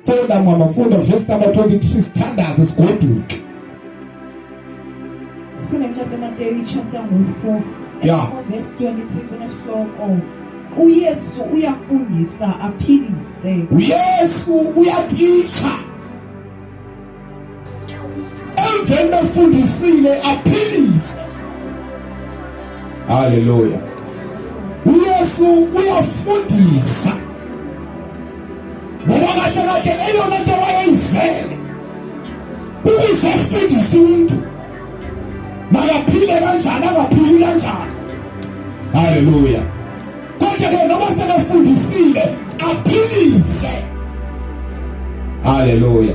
Funda mama, funda verse number 23, sithandaze sigoduke. Sifunda chapter Mateyu chapter ngu-4. Yeah. Verse 23 kunesihloko. UYesu uyafundisa aphilise. uYesu uyatitsha emveni befundisile aphilise. Haleluya. uYesu uyafundisa ngoba kahle kahle eyona nto wayeyivele ukuzofundisa umuntu makaphile kanjani angaphili kanjani. Haleluya. Kodwa ke noma sekafundisile aphilise. Haleluya.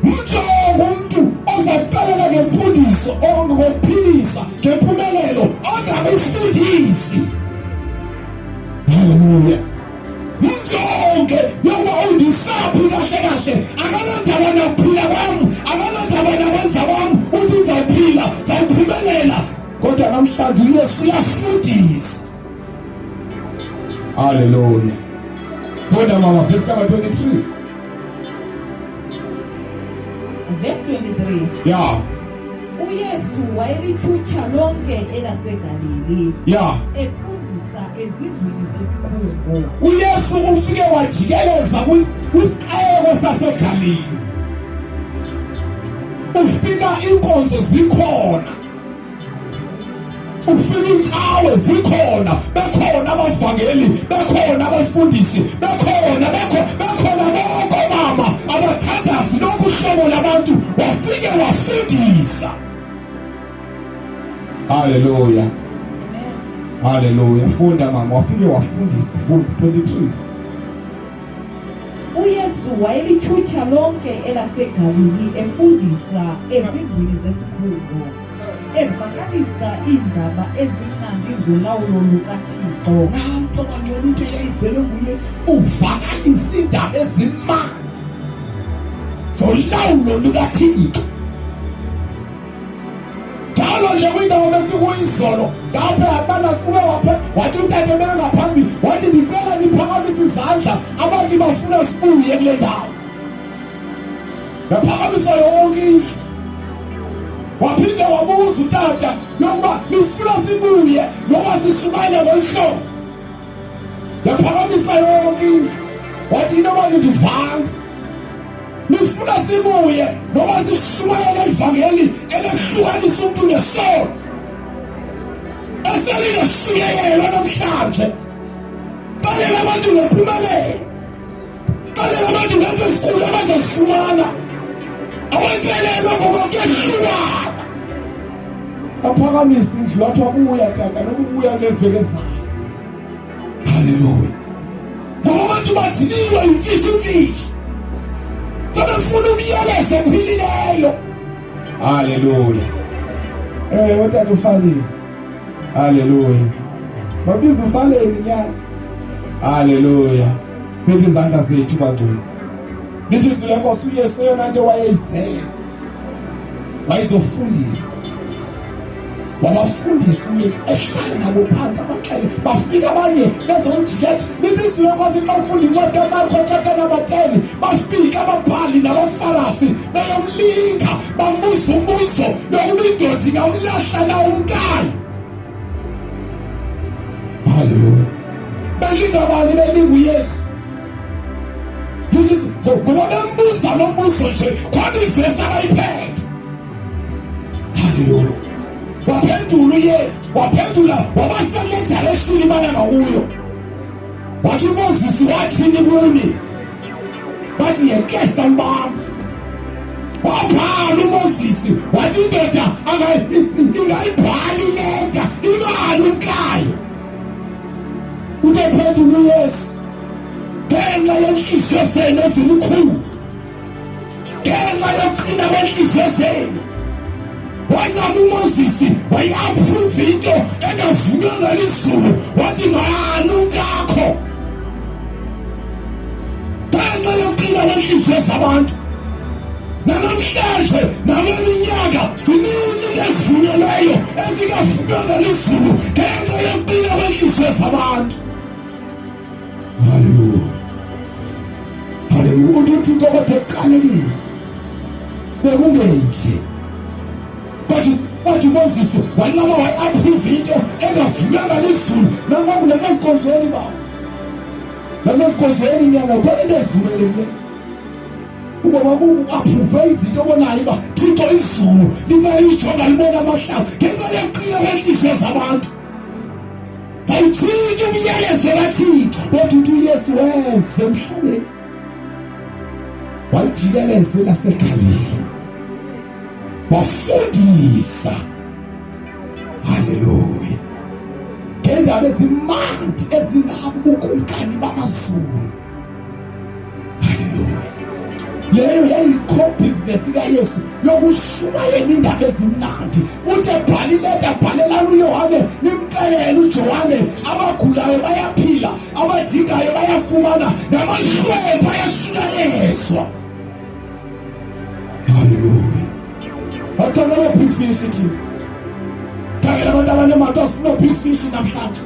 Mjongo umuntu ozakuqalela ngemfundiso ongokuphilisa ngempumelelo ongabefundisi. Haleluya. Mjonge yokuba undisaphi kahle kahle akanandaba nakuphila kwami akanandaba nakwenza kwami uthi ngizaphila ngizaphumelela kodwa namhlanje uYesu uyafundisa. Haleluya. Funda mama verse number 23. Verse 23. Yeah. UYesu wayelityhutyha lonke elaseGalili. Yeah. Efundisa ezindlwini zesikhungo. uYesu ufike wajikeleza kwisixeko saseGalili. Ufika inkonzo zikhona. Ufika inkawe zikhona, bekhona abavangeli, bekhona abafundisi, bekhona bekho bekhona bonke omama abathandazi lonke uhlobo labantu wafike wafundisa. Haleluya. Haleluya. Funda mama, wafike wafundisa. Funda 23. UYesu wayelityhutyha lonke elaseGalili efundisa ezindlwini zesikhungo, evakalisa iindaba ezimnandi zolawulo lukaThixo. Nantso bangcwele into eyayizelwe nguYesu, uvakalisa iindaba ezimnandi zolawulo lukaThixo. Njalo nje kwindawo besikuyi izolo ngapha abana suke waphe wathi utata ebeke ngaphambili wathi ndicela niphakamise izandla abathi bafuna sibuye kule ndawo. Yaphakamisa yonke indlu. Waphinde wabuza utata yokuba nifuna sibuye noma sishumayele ngolu hlobo. Yaphakamisa yonke indlu. Wathi inoba nindivanga. Nifuna sibuye noma sishumayele ivangeli elehlukanisa umuntu nesono. Eselingashunyayelwa namhlanje. Xelela abantu ngempumelelo. Xelela abantu ngento esikhulu abazosifumana. Abaxelelwa ngoba kuyehlukana. Aphakamisa indlu wathi wabuya tata noba ubuya kule veki ezayo. Haleluya. Ngoba abantu badiniwe imfishimfishi. Sebefuna umyalezo ophilileyo. Haleluya. Eh utata ufalile. Haleluya. Babiza ufaleni nyana. Haleluya. Sithi izandla zethu bangcwele. Lithi izwi lenkosi uYesu eyona nto wayeyizele. Wayezofundisa. Wabafundisa uYesu ehlala nabo phansi abaxele bafika abanye bezomjikethi. Lithi izwi lenkosi xa ufunda incwadi kaMarko chapter number 10 bafika ababhali nabaFarasi beyomlinga bambuza umbuzo yokuba indoda ingamlahla na umkayo. Haleluya. Belinga bani? Belinga uYesu. Ngoba bembuza lo mbuzo nje khona ivesi abayiphethe. Haleluya. Waphendula uYesu, waphendula wabasa kule direction ibala ngakuyo. Wathi uMoses wathini kuni? Bathi yekesa mbamba. Wabhala uMoses wathi indoda ingayibhali ileta imali umkayo. Uthe phendula uYesu ngenxa yenhliziyo zenu ezilukhulu, ngenxa yokuqina kwenhliziyo zenu. Wancama uMoses wayi-approve into engavunywanga lizulu, wathi ngani umkakho? Ngenxa yokuqina kwenhliziyo zabantu. Namhlanje naleminyaka zininzi into ezivunyelweyo ezingavunywanga lizulu ngenxa yokuqina kwenhliziyo zabantu. Haleluya. Haleluya. Haleluya. Uthi uThixo kodwa ekuqalekile bekungenje. Kodwa wathi uMoses wanqaba wayi-approve into engavulanga lizulu nangoku nasezikonzweni baba. Nasezikonzweni nyana khona into ezivumelekileyo. Uba ku-approve izinto obonayo uba Thixo izulu lingalijonga libona amahlazo ngenxa yokuqina kwenhliziyo zabantu. Sawutshintsha umyalezo kaThixo kodwa uthi uYesu weze emhlabeni walijikeleza elaseGalili wafundisa. Haleluya! Ngeendaba ezimandi ezingabo ubukumkani bamazulu. Haleluya! Leyo yayiyi-core business kaYesu yokushumayela indaba ezimnandi. Uthi ebhala ileta abhalelana uYohane, nimxelele uJohane abagulayo bayaphila, abadingayo bayafumana, namahlwempu ayashunyayezwa. Haleluya! Asikhangela big fish thina. Khangela abantu abanemali asifuna big fish namhlanje.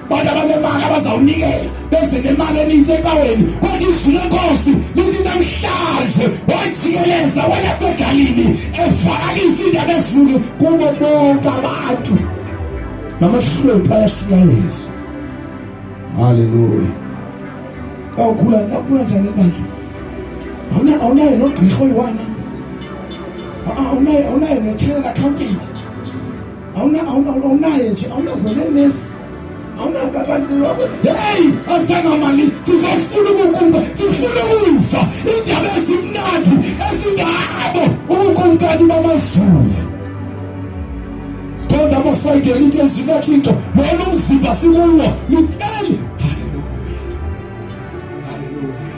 Abantu abanemali abazawunikela beze nemali eninzi ecaweni kodwa izwi lenkosi lithi namhlanje wajikeleza welasegalili evakalisa iindaba ezilungi kubo bonke abantu namahlwempu ayashunyayezwa. Haleluya! Awukhula nakhula njani ibandla? Awunayo awunayo nogqirha oyi-one awunayo awunayo ne-channel accountant awunaye nje awunazo nenesi heyi asangamali sizofuna ubukumka sifuna ukuva iindaba ezimnandi ezingabo ubukumkani bamazulu sikhonza amafrayide elithi ezwi kathixo lona umzimba sikuwo leli haleluya haleluya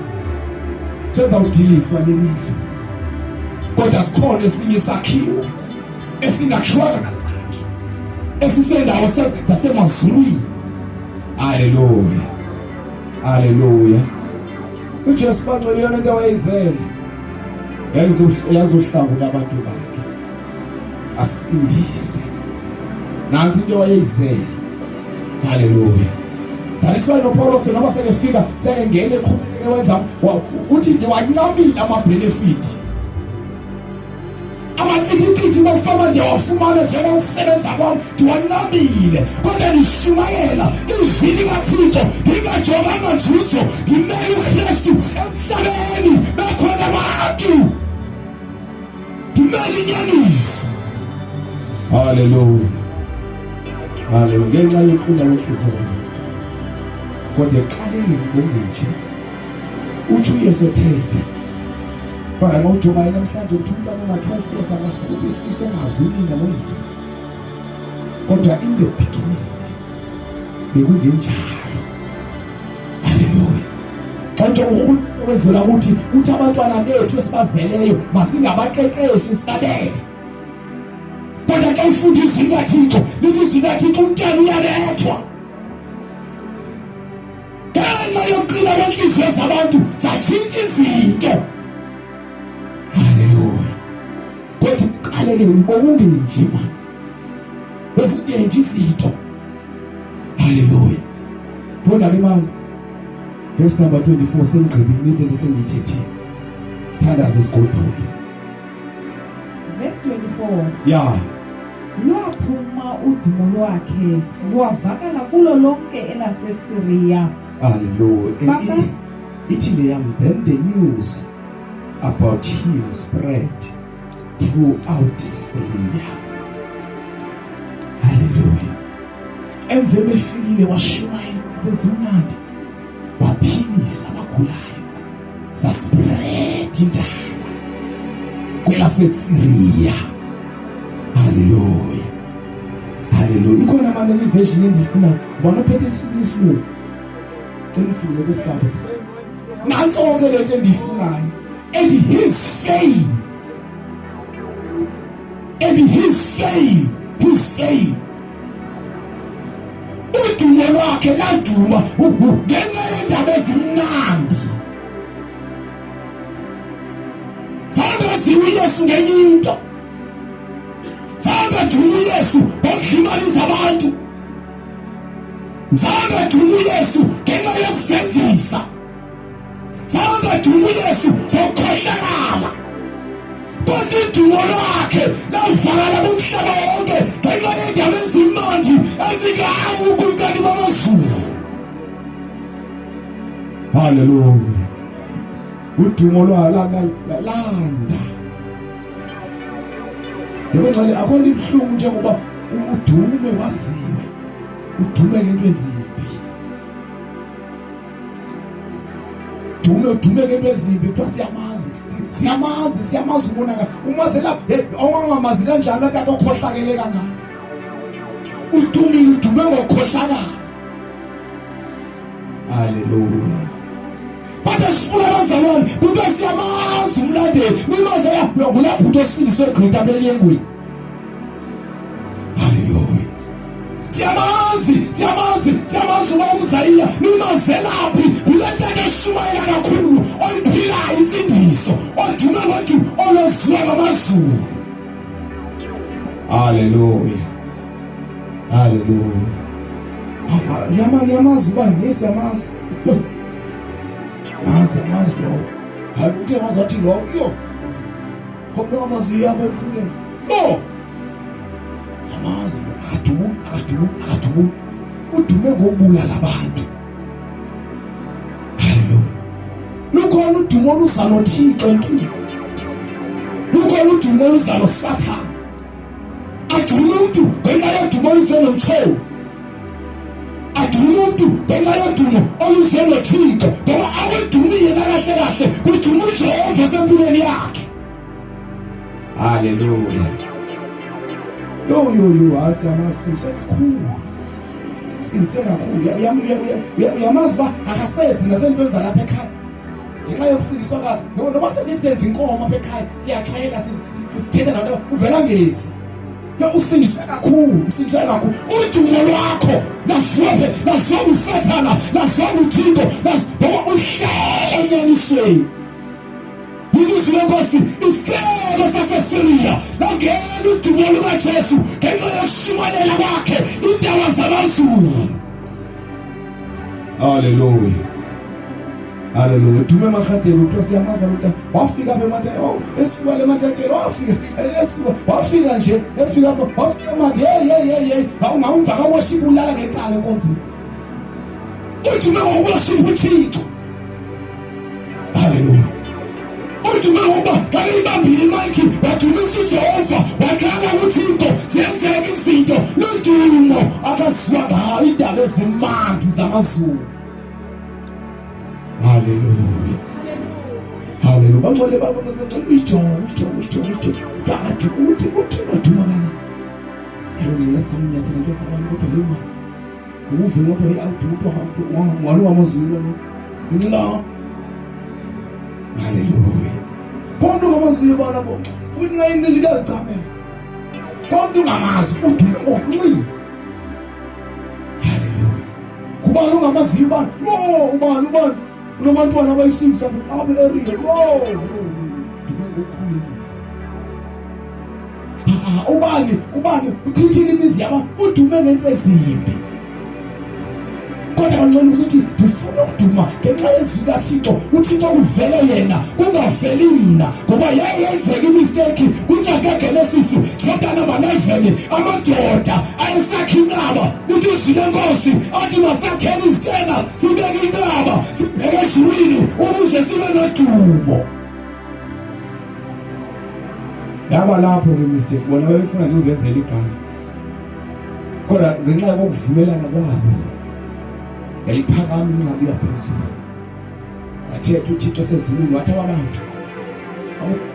sezawudiliswa lelidlu kodwa sikhona esinye isakhiwo esingakhiwanga ngasandla esisendawo zasemazulwini haleluya haleluya uJesu bangcwele yona into awayizele yayizohlangula abantu bakhe asindise nansi into wayeyizele haleluya that is why noPawulos noma sekefika sekengena eqhubeke wenza uthi nje wancamile ama-benefit Amaqithiqithi bokufama ndiyawafumana njengokusebenza kwam ndiwancamile kodwa ndishumayela izwi likaThixo ndingajonganga nzuzo ndimele uKristu emhlabeni bekhona abantu ndimele inyaniso. Haleluya, haleluya, ngenxa yokuqina kwenhliziyo zabantu kodwa ekuqaleni kungenje uthi uYesu ethetha Kodwa ngawujumayela namhlanje ukuthi umntwana ona-12 years angasikhupha isifiso engazi unina noyise. Kodwa in the beginning bekungenjalo. Haleluya. Xa nje urhulumente wezwe lakuthi uthi abantwana bethu esibazeleyo masingabaqeqeshi sibabethe. Kodwa xa ufunda izwi likaThixo, lithi izwi likaThixo umntwana uyabethwa. Ngenxa yokuqina kwenhliziyo zabantu zatshintsha izinto. Haleluya. Kodwa kuqaleke ubongenje manje. Bezingenje izinto. Haleluya. Funda ke mama. Verse number 24 sengigqibile into esengiyithethile. Sithandaze sigoduke. Verse 24. Yeah. Lwaphuma udumo lwakhe lwavakala kulo lonke elaseSiriya. Hallelujah. Ithi le yam then the news about him spread throughout Syria. Hallelujah. Emva befikile washumayela abezimnandi waphilisa abagulayo. Zaspread indaba kwelaseSyria. Haleluya. Haleluya. Ikhona manje iversion endifuna ubona uphethe isilungu. Cela ufunde kwesabo. Nanso ke lento endiyifunayo. And his fame. And his fame, his fame. Udumo lwakhe laduma ngenxa yendaba ezimnandi. Zange uYesu ngenye into. Zange duma uYesu ngodla imali zabantu. Zange duma uYesu ngenxa yokuzenzisa. Zange uYesu ngokukhohlakala. Kodwa udumo lwakhe lawuvakala kumhlaba wonke ngenxa yendaba ezimnandi ezingabo ukumkani bamazulu. Haleluya. Udumo lwalanda. Yebo ngcwele akho nto ibuhlungu njengoba udume waziwe. Udume ngento ezimbi. Dume udume ngento ezimbi kuthiwa siyamazi. Siyamazi, siyamazi umonakalo. Umazela hey ongangamazi kanjani kanti okhohlakele kangaka. Udumile udume ngokukhohlakala. Haleluya. Kodwa sifuna abazalwane, kuthiwa siyamazi umlandeli. Nimazela ngulapho uthi osindiswe egqitha apha Haleluya. Siyamazi, siyamazi, siyamazi uba umzayiya nimazelaphi kule nto eshumayela kakhulu oyiphilayo insindiso odume ngothi oloziwa ngamazulu. Haleluya. Haleluya. Nyama nyamazi uba nisi yamazi. Mazi amazi lo. Hayi uthe mazi wathi lo yo. Khona amazi apha emfuleni. No. Amazi akadubu akadubu akadubu. Udume ngokubulala abantu. Haleluya. Lukhona udumo oluza noThixo emntwini. Lukhona udumo oluza noSathane. Adume umuntu ngenxa yodumo oluze nomthowu. Adume umuntu ngenxa yodumo oluze noThixo ngoba awudumi yena kahle kahle kuduma uJehova sempilweni yakhe. Haleluya. Yo yo yo hhayi siyamazi kakhulu. Sindiswe kakhulu. Uyamazi uba akasezi nasentweni zalapha ekhaya. Ngenxa yokusindiswa kwakhe noma sezizenza inkomo apha ekhaya siyaxhela sithetha nabantu uvela ngezi. Yo usindiswe kakhulu, usindiswe kakhulu. Udumo lwakho laziwa laziwa nguSathana, laziwa nguThixo, ngoba uhlele enyanisweni. Ilizwi lenkosi isicelo saseSiriya langena udumo lukaJesu ngenxa yokushumayela kwakhe indaba zamazulu. Haleluya. Haleluya. Dume emahateni kuthiwa siyamazi nalunta wafika apha emateni oh esuka le matatsheni wafika esuka wafika nje efika apha wafika manje hey hey hey hey awungawungakawosha ibulala ngecala enkonzweni. Udume ngokuworship uThixo. Haleluya. Udume ngokuba xa ibambile imayikhi wadumisa uJehova wakhala kuThixo ziyenzeka izinto ludumo akaziwa ngayo iindaba ezimandi zamazulu. Haleluya. Haleluya. Bangcwele bangcwele uyijonge uyijonge uyijonge uyijonge. Kade uthi uthi waduma kangaka. Haleluya samnyathela into sabantu kodwa yima. Uve kodwa hey awuthi uthi ngwalo wamazulu wena. Nginxila. Haleluya. Konke ungamaziyo bana bonke. Futhi nxa inxila iyazichamela. Konke ungamazi udume ngokunxila. Haleluya. Kubani ungamaziyo ubani? Lo ubani ubani? Unabantwana abayi-6 apha area. Lo dume ngokukhulelisa. Ubani ubani uthintile imizi yabantu udume ngento ezimbi kodwa kancane ukuthi ndifuna ukuduma ngenxa yezwi kaThixo uThixo kuvele yena kungaveli mna ngoba yayenzeka imistake kwincwadi kaGenesis chapter number 11 amadoda ayesakha inqaba uthi izwi lenkosi athi masakhele izitena sibeke inqaba sibheke ezulwini ukuze sibe nodumo Yaba lapho ke mistake bona babefuna nje uzenzela igama. Kodwa ngenxa yokuvumelana kwabo yayiphakama inqabi yaphezulu. Wathetha uThixo sezulwini wathi ababantu awuthi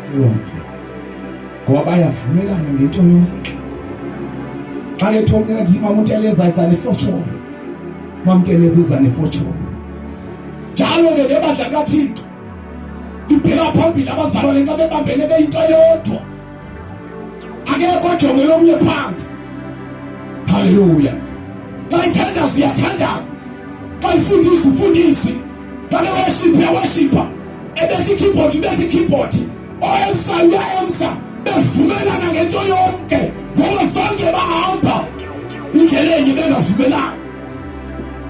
ngoba bayavumelana ngento yonke. Xa lethu omnye athi mama uNteleza izane fosholo. Mama uNteleza uzane fosholo. Njalo ke nebandla kaThixo Ibheka phambili abazalwane xa bebambene beyinto yodwa. Akekho ojongele omnye phansi. Haleluya. Xa ithandaza uyathandaza. Xa ifundisa ufundisi. Xa worship uyaworshipa. Ebetha i-keyboard ubetha i-keyboard. Oemsa uyaemsa. Bevumelana ngento yonke ngoba sonke bahamba indlela enye bengavumelani.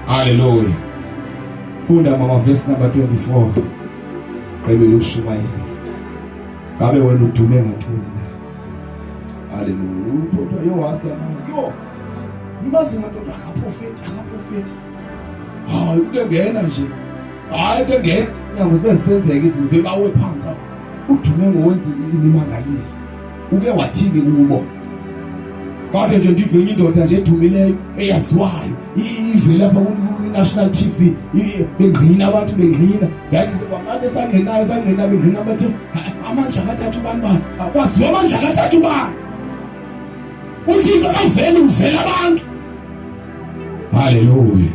Haleluya. Funda mama verse number 24. Gqibile ukushumayela. Ngabe wena udume ngantoni na? Haleluya. Udoda yowase amazi. Yo. Mazi madoda akaprofeti, akaprofeti. Hayi kulengena nje. Hayi into engena. Nyango zibe zisenzeka izinto bebawe phansi. Udume ngowenza imimangaliso. Uke wathini kubo? Kade nje ndive enye indoda nje edumileyo eyaziwayo ivele lapha ku-national TV bengqina abantu bengqina yathi abantu esangqinayo sangqina bengqina bathi amandla kathathu ubani bani akwaziwa amandla kathathu ubani uthixo akaveli uvela abantu haleluya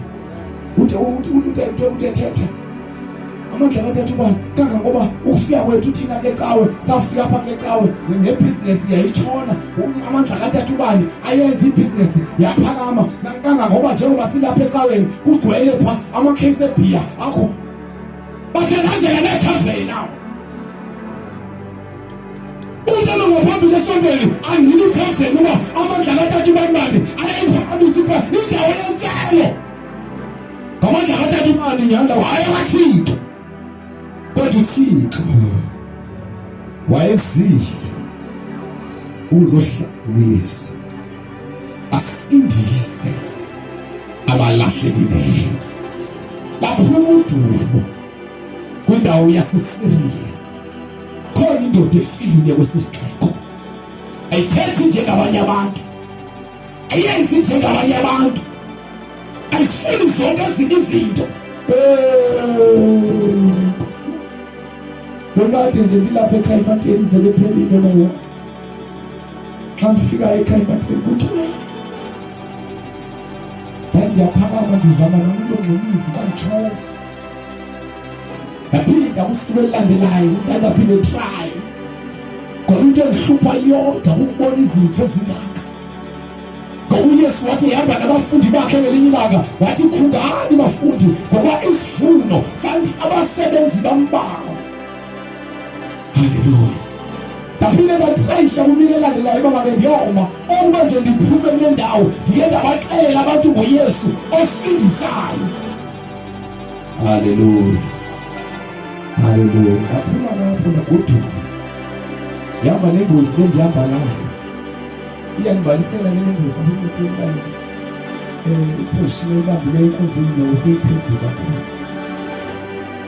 uthe uthe uthe uthe thethe amandla kathathu ubani kangangoba ukufika kwethu thina kule cawe safika apha kule cawe nebhizinesi yayitshona amandla kathathu ubani ayenza ibhizinesi yaphakama kangangoba njengoba silapha ecaweni kugcwele pha amakheyisi ebhiya akho bathandazela nethaveni nawo umntana ngaphambili esontweni angina uthaveni uba amandla kathathu ubani bani ayephakamisa indawo yentselo ngamandla katata imali nyanda hayi kaThixo kodwa uThixo wayezile uzohlala uYesu asindise abalahlekileyo baphuma udumo kwindawo yaseSiriya khona indoda efile kwesisixeko ayithethi njengabanye abantu ayenzi njengabanye abantu ayifuni zonke ezinye izinto Bekade nje ndilapha eKhaifateni ivele iphelile nayo xa ndifika eKhaifateni kuthiwe ndandiyaphakama ndizama nam into ngxolisa banditshova ndaphinda kusuku elilandelayo ndandaphinde try ngoba into endihlupha yodwa kukubona izinto ezingaka ngoba uYesu wathi ehamba nabafundi bakhe ngelinye ilanga wathi khungani bafundi ngoba isivuno santi abasebenzi bambalwa haleluya ndaphinde ndatrayisha kumini elandelayo uba mabe ndiyoma okuba nje ndiphume kule ndawo ndiye ndabaxelela abantu ngoYesu osindisayo haleluya haleluya ndaphuma lapho ndagoduka ndihamba nengozi bendihamba nayo iyandibalisela ke le ngozi abemotweni bayo um iposition eyibambileyo enkonzweni nawo seyiphezulu kakhulu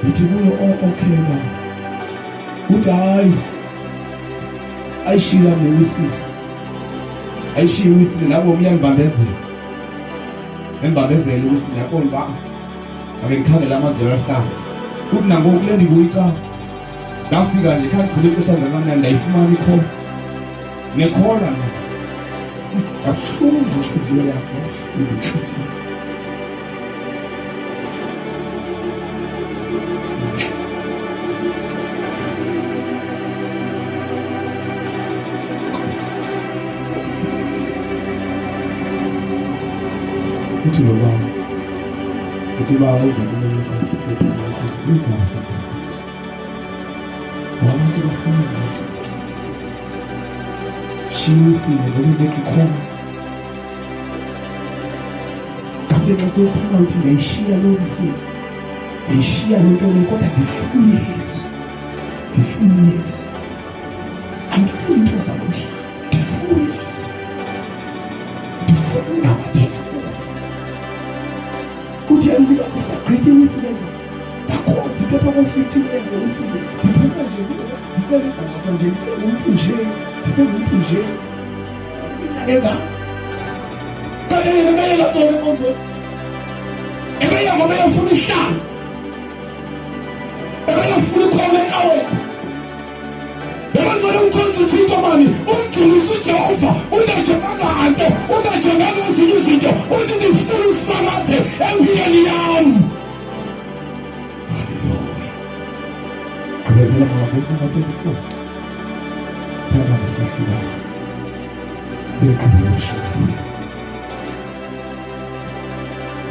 ngithi kuyo oh okay ma uthi hayi ayishiya mina iwisile ayishiya iwisile nabo uyangibambezela embambezela iwisile yaqonda uba ake ngikhangele amadlelo ahlaza uthi nangoku le ndikuyicawa ndafika nje khandigqibile ixesha ngakamnandi ndayifumana ikhola nekhola mna yabuhlungu inhliziyo yakho yabuhlungu inhliziyo uthi lo baba uthi baba ungena Abantu bafuna izinto. Shiwisile ngoba ibeka ikhona. Ngase xa sewuphuma uthi ndayishiya loo msini. Ndayishiya loo nto leyo kodwa ndifuna uYesu. Ndifuna uYesu. Andifuni into zalo mhlaba. Ndifuna uYesu. Ndifuna unamathela kuye. Uthi eliba sisagqitha iwisile ndoda. Ndakhonza into apha ko-15 years ewisile. Ndiphuma nje ndiselugosa nje ndisengumntu nje ndisengumntu nje. Iminyaka engaka. Kanti yena ebeyela ntoni enkonzweni? Ebeya ngoba eyofuna ihlalo. Ebeyofuna ikhona ekaweni. Yabangcwele ukhonza uThixo mani umdumise uJehova ungajonganga nto ungajonganga ezinye izinto uthi ndifuna usimakade empilweni yami haleluya gqibezela mavesi number 24 phakathi sahlukana seqhubeka ushumayela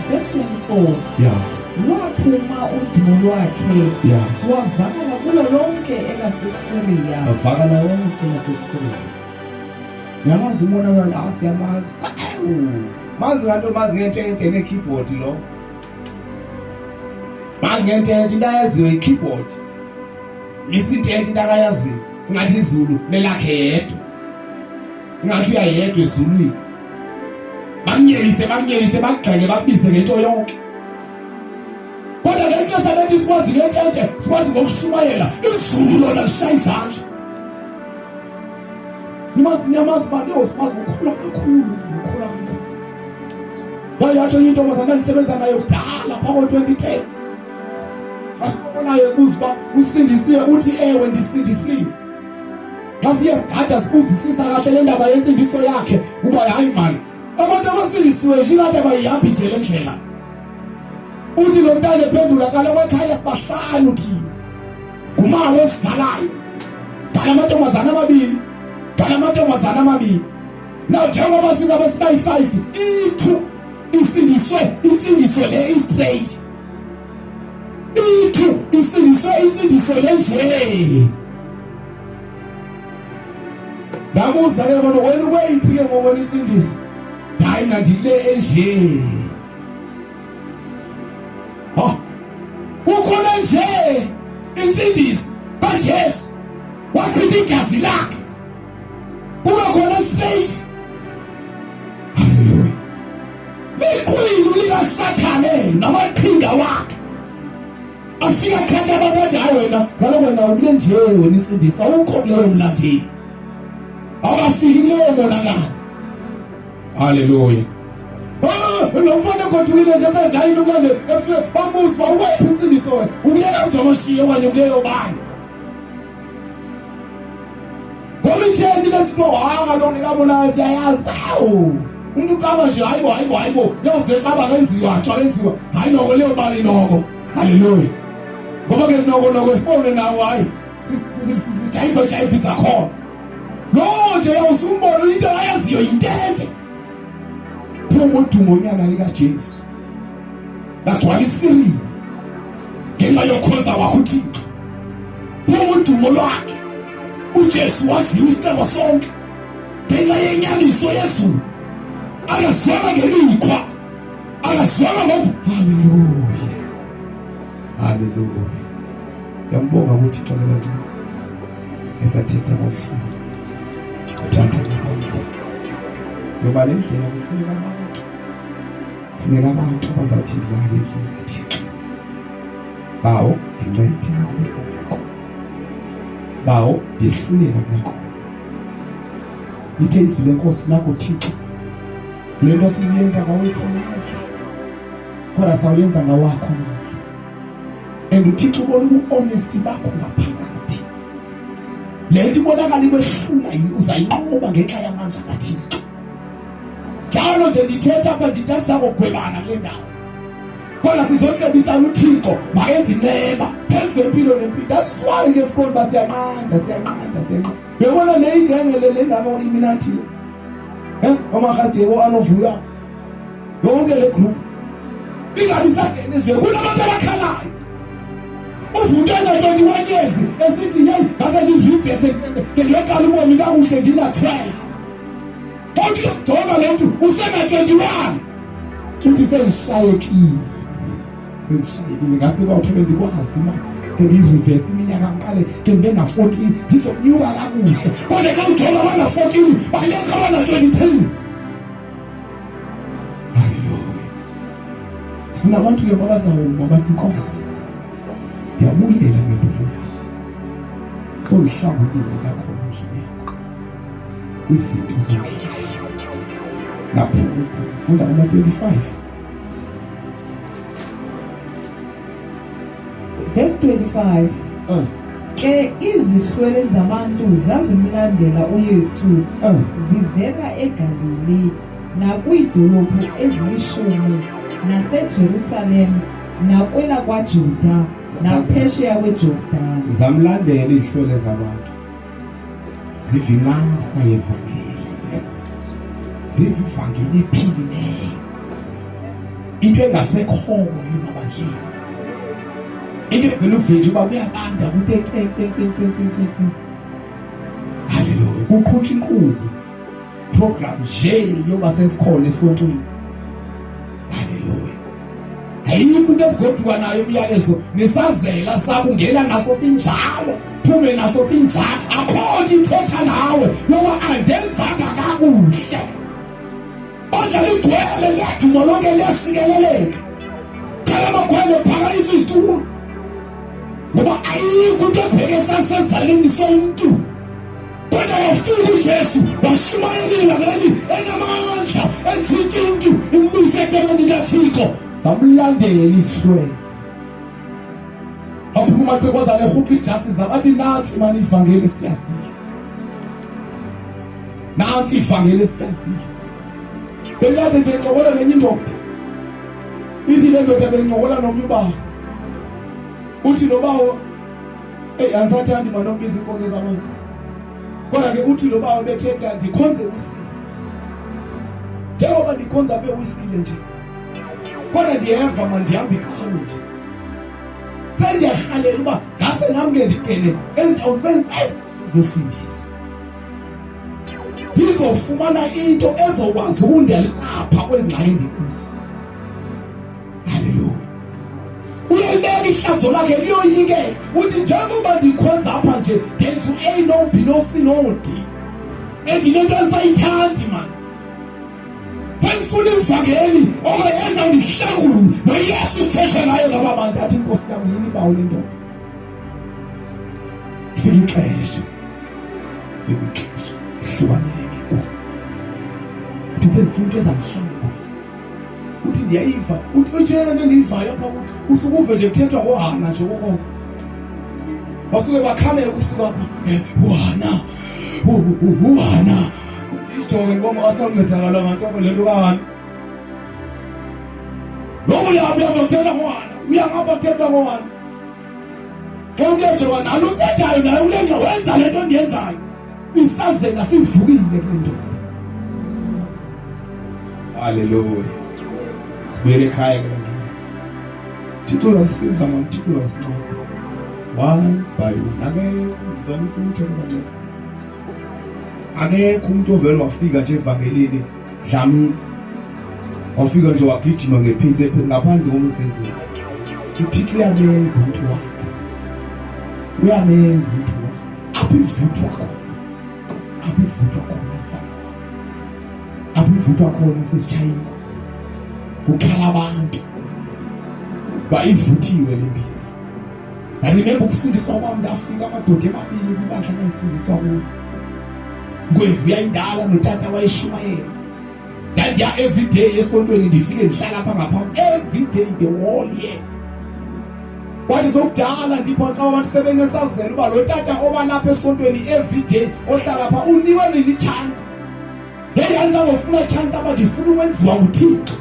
Verse 24. Yeah. Lwaphuma udumo lwakhe. Yeah. Wavakala kulo lonke elaseSiriya. Wavakala wonke elaseSiriya. Uyamazi umonakalo ah siyamazi. Mazi kanti mazi ngentente ne-keyboard lo. Mazi ngentente into ayaziyo i-keyboard. Misa intente into akayaziyo ngathi izulu lelakhe yedwa, ngathi uyayedwa ezulwini. Bakunyelise, bakunyelise, bakugxeke, bakubize ngento yonke. Kodwa ngexesha bethi sikwazi ngentente, sikwazi ngokushumayela, izulu lona lishaya izandla. Nimazi, niyamazi uba leyo simazi ukhula kakhulu, ukhula kakhulu. Wayatsho enye intombazana endisebenza nayo kudala phaa ko-2010. Xa sibonayo ebuza uba usindisiwe, uthi ewe ndisindisiwe. Xa siye sigada sibuzisisa kahle le ndaba yentsindiso yakhe uba hayi mani, abantu abasindisiwe nje ingathi abayihambi nje le ndlela. Uthi lo mntana ephendula kaloku ekhaya sibahlanu thina, ngumama osizalayo, ngala mantombazana amabini, ngala mantombazana amabini. Now njengoba singabe sibayi-5 ithu isindiswe insindiso le i-straight, ithu isindiswe insindiso le nje. Ndabuza ke bona wena ukweyiphi ke ngokwena insindiso? Hayi mna ndile enje. Ha, kukhona nje insindiso kaJesu, wachitha igazi lakhe, kube khona straight. Haleluya. Liqwili likaSathane namaqhinga wakhe afika khatha abantu athi hayi wena kaloku wena ule nje wena insindiso awukho kuleyo mlandeli, awukafiki kuleyo monakalo. Haleluya. Ah, lo mfana egodukile nje sendayini ukulande efike bambuza uba ukwephi insindiso wena, ukuyeka kuzomashiya okanye kuleyo bani. Ngoba itheni lethi no hayi kaloku nikabonayo siyayazi. Awu. Umuntu ucaba nje hayibo hayibo hayibo yoze caba kenziwa xa kenziwa hayi noko leyo bali noko. Haleluya. Ngoba ke noko noko sibone nawo hayi sijayiva jayivisa khona. Lo nje yawusumbona into ayaziyo yintente. Phuma udumo nyana likaJesu. Lagcwala isiriya ngenxa yokhonza kwakho uThixo. Phuma udumo lwakhe. uJesu waziwa isicelo sonke ngenxa yenyaniso yezulu. Akazwanga ngelikhwa, akazwanga ngoba. Haleluya, haleluya. Siyambonga uThixo ke bathi esathetha ngohlobo uthanda abantu ngoba le ndlela kufuneka abantu, kufuneka abantu abazawuthi ndiyaye endlini kaThixo. Bawo ndincede nakule meko, bawo ndiyehluleka nako. Lithe izwi lenkosi lakho Thixo, le nto sizuyenza ngawethu amandla, kodwa sawuyenza ngawakho amandla. And uThixo ubona ubu-honesty bakho ngaphakathi. Le nto ibonakala ikwehlula uzayinqoba ngenxa yamandla kaThixo. Njalo nje ndithetha apha ndithi asizakugwebana kule ndawo, kodwa sizocebisana uThixo makenze inceba phezu kwempilo nempilo. That's why ke sibona uba siyanqanda, siyanqanda, siyanqanda. Uyabona le igenge le lengane iminathi le omarhadebo anovuya yonke le group ingabi isangena izwe. Kunabantu abakhalayo uvuke na-21 years esithi yeyi ngase ndirivese ke ndiyoqala ubomi kakuhle ndina-12. Kodwa uyakujonga lo mntu usena-21 uthi sendishayekile, sendishayekile ngase uba uthi bendikwazi ma bendiyirivese iminyaka ngiqale ke ndibe na-14 ndizonyuka kakuhle. Kodwa xa ujonga abana-14 baleka abana-23. Haleluya. Sifuna abantu ke abazawuma bathi Nkosi ndiyabulela ngempilo yakho, sowuhlambulile nakhona endlini yakho kwizinto zomhlaba. Naphuma funda kuma-25. Verse 25. Ke izihlwele zabantu zazimlandela uYesu zivela eGalili nakwiidolophu ezilishumi naseJerusalem nakwela kwaJuda naphesheya kweJordani. Zamlandela izihlwele zabantu ziva incasa yevangeli, ziva ivangeli ephilileyo, into engasekhoyo emabandleni, into evela uvinje uba kuyabanda kute ce ce ce ce ce ce ce. Haleluya. Kuqhutsha inkqubo program nje yoba sesikhona esontweni. Haleluya. Ayikho into esigoduka nayo umyalezo nesazela sakungena naso sinjalo. Phume naso sinjalo, akho nto ithetha nawe yoba andenzanga kakuhle. Bandla ligcwele liyaduma lonke liyasikeleleka. Khala amagwele phakamisa izitulo. Ngoba ayikho into ebheke sasezaleni somntu. Kodwa wafika uJesu washumayela ivangeli enamandla ethinta umntu imbuyise ecebeni likaThixo. Zamlandela ihlwele. Aphuma amachekazana ehuqa ijasi zabo athi nansi mani ivangeli siyaziyo. Nansi ivangeli siyaziyo. Bekade nje encokola nenye indoda. Ithi le ndoda bencokola nomnye ubaba. Uthi lo bawo eyi angisathandi mani okubiza inkonzo zabantu. Kodwa ke uthi lo bawo bethetha ndikhonze wisile. Njengoba ndikhonza apha ewisile nje. Kodwa ndiyeva mani ndihamba iqhawe nje. Sendiyarhalela uba ngase nam ke ndingene ezindawo zesindiso. Ndizofumana into ezokwazi ukundelapha kwezi ngxaki ndikuzo. Haleluya. Uyalibeka ihlazo lakhe liyoyikeka. Uthi njengoba ndikhonza apha nje ndenza u-A no B no C no D. And le nto andisayithandi mani. Sengifuna ivangeli oyenza undihlangule noYesu uthethe ngayo ngaba bantu athi inkosi yami yini bawo le ndoda. Fika ixesha. Ixesha. Hlukane nemikhwa. Uthi sengifuna into ezangihlangula. Uthi ndiyayiva. Uthi utshela into endiyivayo apha ukuthi usuke uve nje kuthethwa ngoHana nje kokoko. Basuke bakhamele kusuka apha. Uhana. Uhana. Ijonge ngibona asinoncedakala nganto le nto kaHana. Lo uyaphi uyazothetha ngoHana. Uyangapha kuthethwa ngoHana. Ke uyajonga nalo uthethayo naye ulenza wenza le nto ndiyenzayo. Isazela sivukile kule ndoda. Haleluya. Sibuyele ekhaya ke bantu. Thixo uyasiza mama, Thixo uyasinceda. One by one. Akekho ngizamisa ukutsho abantu. Akekho umuntu ovele wafika nje evangelini Dlamini. Wafika nje wagijima ngephisi ngaphandle komsenzisi. UThixo uyamenza umuntu wakhe. Uyamenza umuntu wakhe. Apho ivuthwa khona. Apho ivuthwa khona mfana wami. Apho ivuthwa khona sesitshayile. Kukhala abantu. Bayivuthiwe le mbiza. I remember ukusindiswa kwami ndafika amadoda emabili kwibandla engangisindiswa kulo. Ngwevu yayindala notata wayeshumayela. Ndandiya every day esontweni ndifike ndihlala apha ngaphambi every day the whole year. Kwathi sokudala ndipho xa abantu sebenesazela uba lo tata obalapha esontweni every day ohlala pha unikwe nini chance. Hey andizangofuna chance apha ndifuna ukwenziwa nguThixo.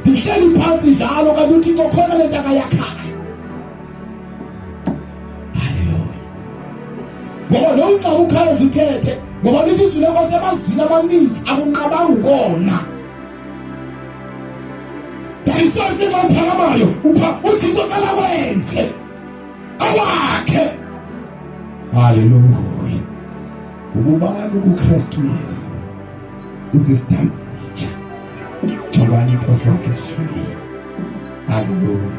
Ndihleli phantsi njalo kanti uThixo khona le nto akayakhayo. Haleluya. Ngoba lo xa ukhawuleza uthethe ngoba lithi izwi lenkosi emazwini amaninzi akunqabanga ukona. Dayiswa xa uphakamayo upha uThixo qala wenze awakhe. Haleluya. Ububani kuKristu Yesu uzisidalwa Jongani into zonke ezidlulile. Haleluya.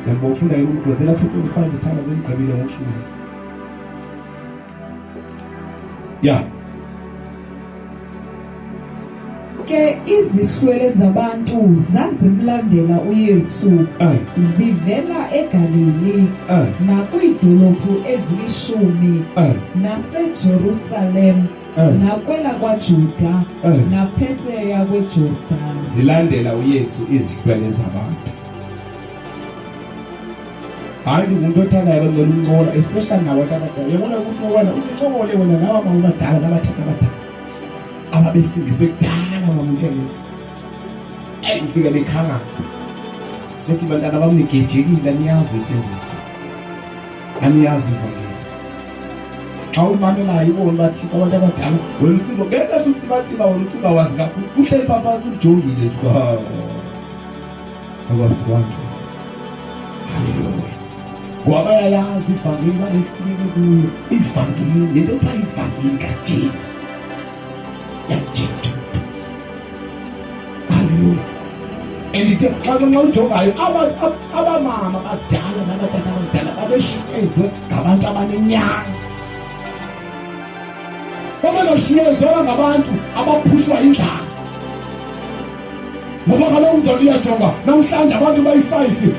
Njengoba ufunda umgqozela futhi 25 isithanda senigqibile ngokushumayela. Yeah. Ke izihlwele zabantu zazimlandela uYesu Eh. zivela eGalili Eh. nakwiidolophu ezilishumi Eh. naseJerusalem Eh. nakwela kwaJuda Eh. naphesheya kweJordan. Zilandela uYesu izihlwele zabantu. Hayi ndingumuntu othandayo abangcela umncola especially nabantu abadala. Uyabona ukuthi wena uncokole wena nawe mama abadala nabathatha abadala ababesindiswe kudala mama uNtelezi. Eyi ufika bekhala. Bethi bantwana bami nigejekile aniyazi insindiso. Aniyazi ivangeli. Xa umamelayo ubona uba Thixo abantu abadala wena ucinga ngeke utsibatsiba wena ucinga wazi kakhulu uhleli phaa phantsi ujongile nje uba akwasiwanje. Haleluya. Ngoba bayayazi ivangeli babefikele kuyo ivangeli le nto kuthiwa ivangeli kaJesu yamjinga Haleluya. And xa xa ujongayo abamama abadala nabatata abadala Babeshunyezwe ngabantu abanenyani. Babengashunyezwanga ngabantu abaphushwa indlala. Ngoba kaloku uzothi uyajonga namhlanje abantu bayi-5,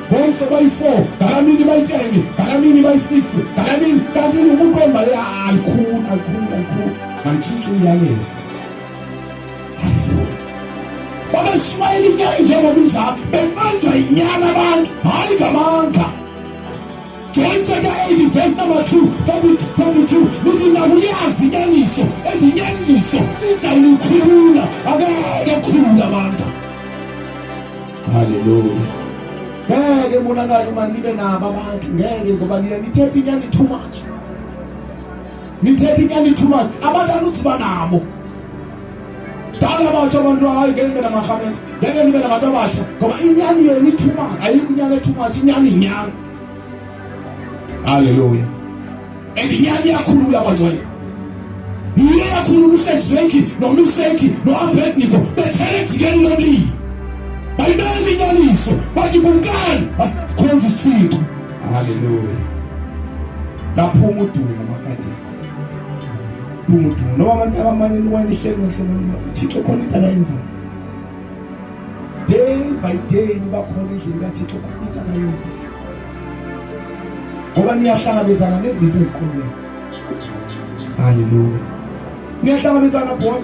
ngomso bayi-4, ngalamini bayi-10, ngalamini bayi-6, ngalamini kanti ubuqonda alikhulu alikhulu alikhulu. Manditshintshe umyalezo. Haleluya. Babeshumayela inyani njengoba injalo, bebanjwa yinyani abantu, hayi ngamanga. John chapter 8 verse number 2, 22 lithi nakuyazi inyaniso and inyaniso izawunikhulula, akeke khulula amanga. Haleluya. Ngeke bonakale uma nibe nabo abantu, ngeke ngoba niye nithethe inyani too much. Nithethe inyani too much. Abantu anusiba nabo. Dala batsho abantu hayi ngeke nibe namarhamente, ngeke nibe nabantu abatsha ngoba inyani yenu i-too much, ayikho inyani e-too much, inyani inyani. Haleluya. And inyani iyakhulula bangcwele. Yiyo eyakhulula uShadraki noMiseki noAbednego bethele ejikeni lomlilo. Bayibeka inyaniso bathi kumkani asikhonza isithixo. Haleluya. Laphuma udumo makade. Phuma udumo noma abantu abamanye niwanihleli ngohlelo uThixo khona into akayenzayo. Day by day niba khona endlini kaThixo khona into akayenzayo. Ngoba niyahlangabezana nezinto ezikolweni. Haleluya. Niyahlangabezana boy.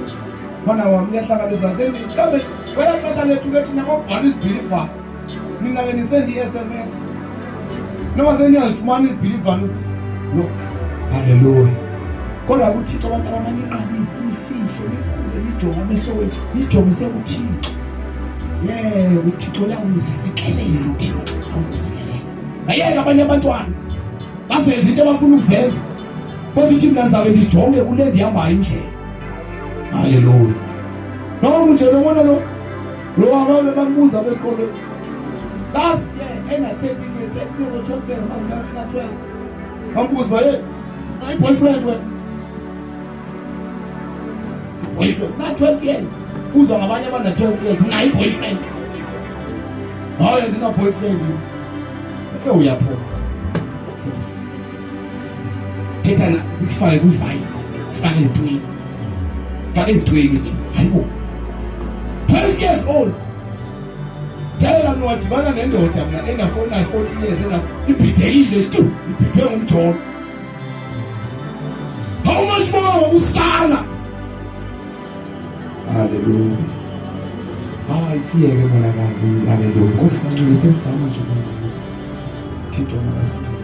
Mwana wami niyahlangabezana seni mhlawumbe kwela xesha lethu ke thina kwakubhalwa izibhilivana. Nina ke nisendi i-SMS. Noma seniyazifumana izibhilivana. Yo. Haleluya. Kodwa kuThixo abantu abamanye inqabise nifihle nikhule nijonge amehlo wenu nijongise kuThixo. Yeah, uThixo uyawunisikelela uThixo awusikelela. Bayeke abanye abantwana bazenze into abafuna ukuzenza. Kodwa uthi mina ngizabe ndijonge kule ndihambayo indlela. Haleluya. Noma nje lobona lo lo abanye bambuza besikolweni. Last year ena 13 years, 10 years or 12 years, ena 12. Bambuza ba hey, my boyfriend wena. Boyfriend na 12 years. Uzwa ngabanye abana 12 years unayo boyfriend. Hayi andina boyfriend. Ewe uyaphosa. Phosa. Thetha na sikufake kwi-vibe. Fake ezitweni. Fake ezitweni ithi hayibo. 12 years old. Tela mina wadibana nendoda mina ena 40 years ena ibhidekile tu ibhidwe ngumjolo. How much more usana? Hallelujah. Hayi siyeke mona kabi. Hallelujah. Kodwa manje sesizama nje ukulungisa. Thixo makasincede.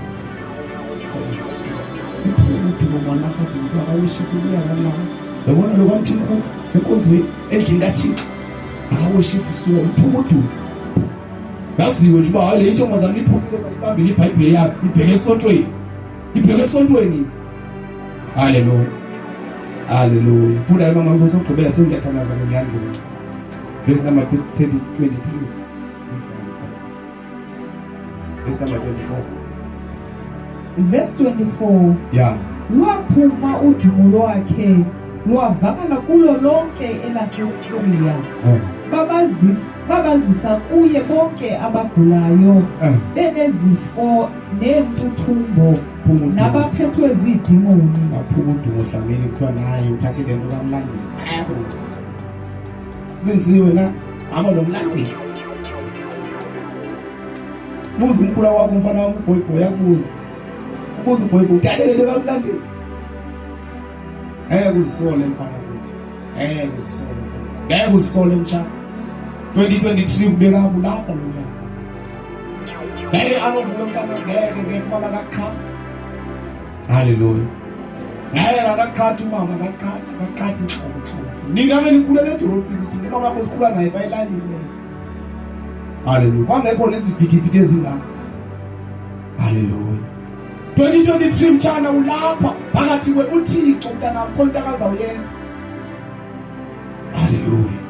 Udumo mwana kade umuntu akaworship uya noma. Yabona lo kwamthimkhulu enkonzweni endlini kaThixo. Akaworship suka uphuma udumo. Yaziwe nje uba hayi le intombazane iphumile bayibambile iBhayibheli yakhe ibheke esontweni. Ibheke esontweni. Haleluya. Haleluya. Funda mama mfo sokugqibela sengiyathandaza ke ngiyandula. Verse number 30 23. Verse number 24. Verse 24. Yeah. Lwaphuma udumo lwakhe lwavakala kulo lonke elaseSiriya. Babazisa kuye bonke abagulayo benezifo neentuthumbo nabaphethwe ziidimoni. Waphuma udumo Dlamini kuthiwa naye uthathe le nto kamlandeli. Zenziwe na hamba nomlandeli. Buza umkhula wakho umfana wami uboy boy akubuza. Ubuza uboy boy uthathe le nto kamlandeli. Ngeke uzisole mfana kuthi. Ngeke uzisole mfana. Ngeke uzisole mtshana. 2023 kubeka kulapha lo nyaka. Ngeke anovuka mntana ngeke ngeke mama akaqhathi. Haleluya. Ngeke akaqhathi umama akaqhathi akaqhathi inhlobo inhlobo. Nina ke nikhulela edolobheni thina mama wakho sikhula naye bayilalile. Haleluya. Kwangekho neziphithiphithi ezingaka. Haleluya. 2023 mtshana ulapha phakathi kwe uThixo mntanami khona into akazawuyenza. Haleluya.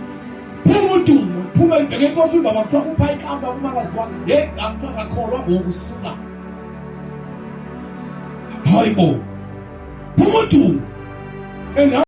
Phuma udumo, phuma libheke enkosini baba kuthiwa upha ikamba kumakazi wakhe. Hey, akuthiwa akakholwa ngoku suka. Hayibo. Phuma udumo.